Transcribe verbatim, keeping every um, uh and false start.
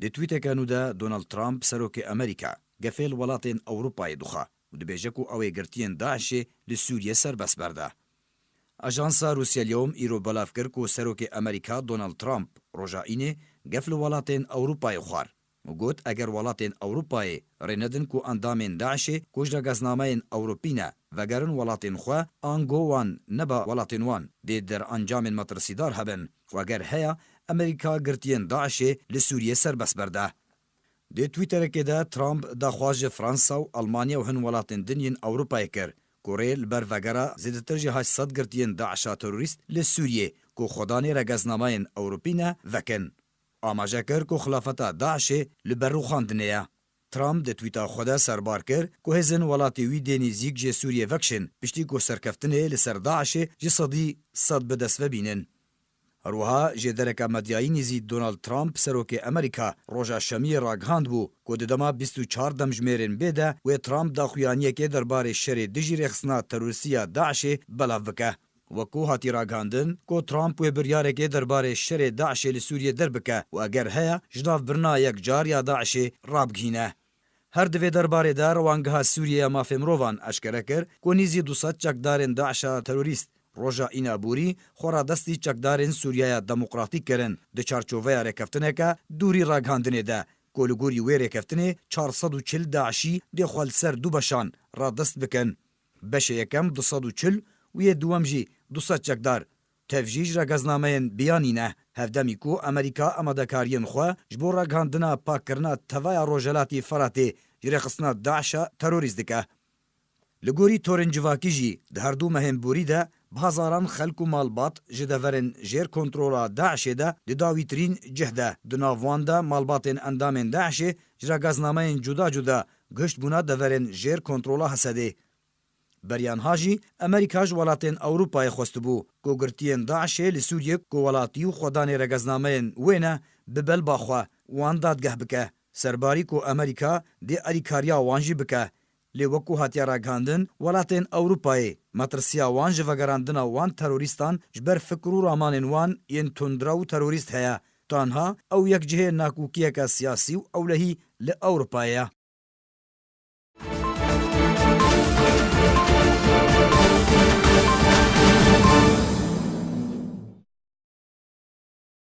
Di twîteke nû de Donald Trump, serokê Amerîka, gefê li welatên Ewropayê dixwe û dibêje ku ew ê girtiyên DAIŞê li Sûriyê serbest berde. Ajansa Rûsya Liyom îro belav kir ku serokê Amerîka Donald Trump roja Înê gef li welatên Ewropayê xwar û got, eger welatên Ewropayê rê nedin ku endamên DAIŞê ku ji regeznameyên Ewropî ne vegerin welatên xwe, ango wan neba welatên wan dê derencamên metirsîdar hebin û eger heya, Amerîka girtiyên DAIŞê li Sûriyê serbest berde. Di Twitterekê de Trump daxwaz ji Fransa û Almanya û hin welatên din yên Ewropayê kir ku rê li ber vegera zêdetir ji heşt sed girtiyên DAIŞa terorîst li Sûriyê ku xwedanê regeznamayên Ewropî ne, vekin. Amaje kir ku xilafeta DAIŞê li ber rûxandinê ye. Trump di twîta xwe de serbar kir ku hêzên welatê wî dê nêzîk ji Sûriyê vekişin, piştî ku serkeftinê li ser DAIŞê ji sedî sed bi dest ve bînin. Her wiha jêdereke medyayî nêzî Donald Trump, serokê Amerîka, roja Şemiyê ragihand bû ku di dema bîst û çar demjimêrên bê de wê Trump daxuyaniyekê derbarê şerê dijî rêxistina terorîstî ya DAIŞê belav bike. Wekû hatî ragihandin ku Trump wê biryarekê derbarê şerê DAIŞê li Sûriyê derbike û eger heye, ji navbirina yekcar ya DAIŞê rabigihîne. Her di vê derbarê de Rewangeha Sûriyê ya Mafê Mirovan eşkere kir ku nîzî du sed çekdarên DAIŞa terorîst roja Îna borî xwe radestî çekdarên Sûriyeya Demokratîk kirin, di çarçoveya rêkeftineke dûrî ragihandinê de ku li gorî wê rêkeftinê çar sed û çil DAIŞî dê xwe li ser du beşan radest bikin. Beşê yekem du sed û çil û yê duwem jî du sed çekdar. Tev jî ji regeznameyên biyanî ne. Hevdemî ku Amerîka amadekariyên xwe ji bo ragihandina pakkirina tevaya Rojhelatê Feratê ji rêxistina DAIŞa terorîst dike. Li gorî torên civakî jî di her du mehên borî de bi hezaran xelk û malbat ji deverên jêr kontrola DAIŞê de di dawîtirîn cih de, di nav wan de malbatên endamên DAIŞê ji regeznameyên cuda cuda gihiştbûna deverên jêr kontrola Hesedê. Beriya niha jî Amerîka ji welatên Ewropayê xwestibû ku girtiyên DAIŞê li Sûriyê ku welatî û xwedanê regeznameyên wê ne, bibe li ba xwe, wan dadgeh bike. Serbarî ku Amerîka dê alîkariya wan jî bike. Lê wekû hatiye ragihandin, welatên Ewropayê metirsiya wan ji vegerandina wan terorîstan ji ber fikir û ramanên wan yên tundrew û terorîst heye. Tanha ew yek cihê nakokiyeke siyasî û ewlehî li Ewropayê ye.